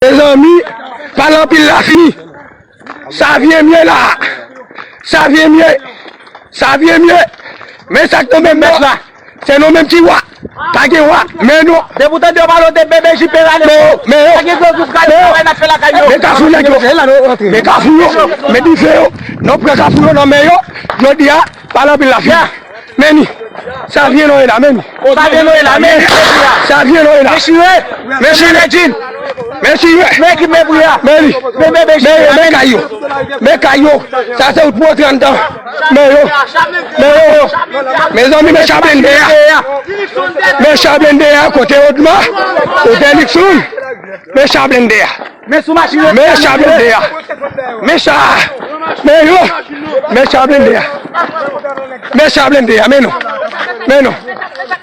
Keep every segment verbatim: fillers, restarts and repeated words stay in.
Mezanmi, pale anpil la fini. Savyen m ye la. Savyen m ye. Savyen m ye. Men sa k nan men m la. Se nou menm ki wa. Pa gen wa. Men nou. Depi w tande yo pale w de B B J P rale. Men yo. Men yo. Pa gen gwo group kay yo travay n ap fè lakay yo. Men kafou nèg yo. Men kafou yo. Men dife yo. Nou pran kafou yo nan men yo. Jodi a, pale anpil la fini. Men ni. Savyen nou ye la, men ni. Savyen nou ye la, men ni. Savyen nou ye la. Men chire. Men chire. Men chire. Men ki men bouya. Men li. Men bebe. Men yo, men kay yo. Men kay yo. Sa se wout pou antre anndan. Men yo. Men yo. Mezanmi, men cha blende a. Men cha blende a, kote Odma, kote Nixon. Men cha blende a. Men sou machin yo. Men cha blende a. Men cha. Men yo. Men cha blende a. Men cha blende a. Men nou. Men nou.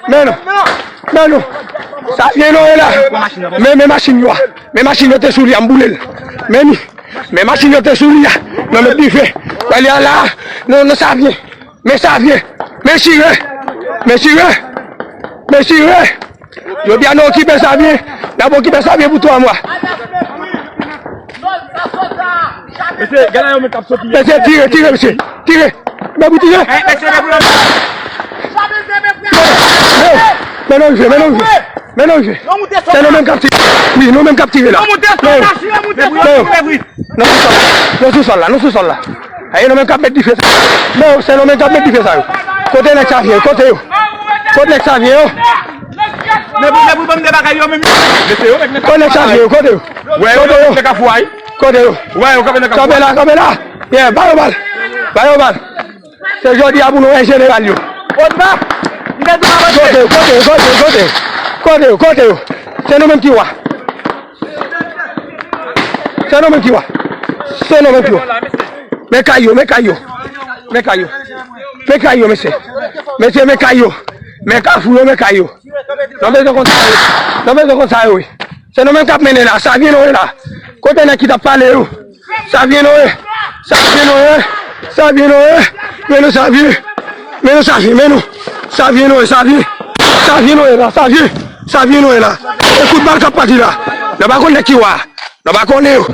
Men nou. Men nou. Savyen nou ye la. Men, men machin yo a. Men machin yo te sou li a, m boule l. Men ni. Men machin yo te sou li a. Nou met dife. Wè li a la. Nou, nou savyen. Men savyen. Men chire. Men chire. Men chire. Jodi a nou okipe savyen. N ap okipe savyen pou twa mwa. Mesye, gade yo menm k ap soti. Mesye, tire, tire, mesye. Tire. Men pou tire. Men non, jwe, men non, jwe. Men non, jwe. Se nou menm k ap tire. Wi, nou menm k ap tire la. Men yo. Men yo. Nou sou sòl la, nou sou sòl la. Aye, nou menm k ap met dife sa. Men yo, se nou menm k ap met dife sa yo. Kote nèg savyen yo? Kote yo? Kote nèg savyen yo? Kote nèg savyen yo? Kote yo? Kote yo? Kote yo? Kanpe la, kanpe la. Yeah, ba yo bal. Ba yo bal. Se jodi a pou nou wè jeneral yo. Kote yo? Kote yo? Kote yo? Kote yo? Kote yo? Kote yo? Se nou menm ki wa. Se nou menm ki wa. Se nou menm ki wa. Men kay yo, men kay yo. Men kay yo. Men kay yo, mesye. Mesye, men kay yo. Men kafou yo, men kay yo. Nou bezwen konn sa yo. Nou bezwen konn sa yo, wi. Se nou menm k ap mennen la. Savyen nou ye la. Kote nèg ki t ap pale yo? Savyen nou ye. Savyen nou ye. Savyen nou ye. Men nou savyen. Men nou savyen. Men nou. Savyen nou ye. Savyen. Savyen nou ye la. Savyen. Savyen nou ye la. E kout bal k ap pati la. Nou pa konn nèg ki wa. Nou pa konnen yo.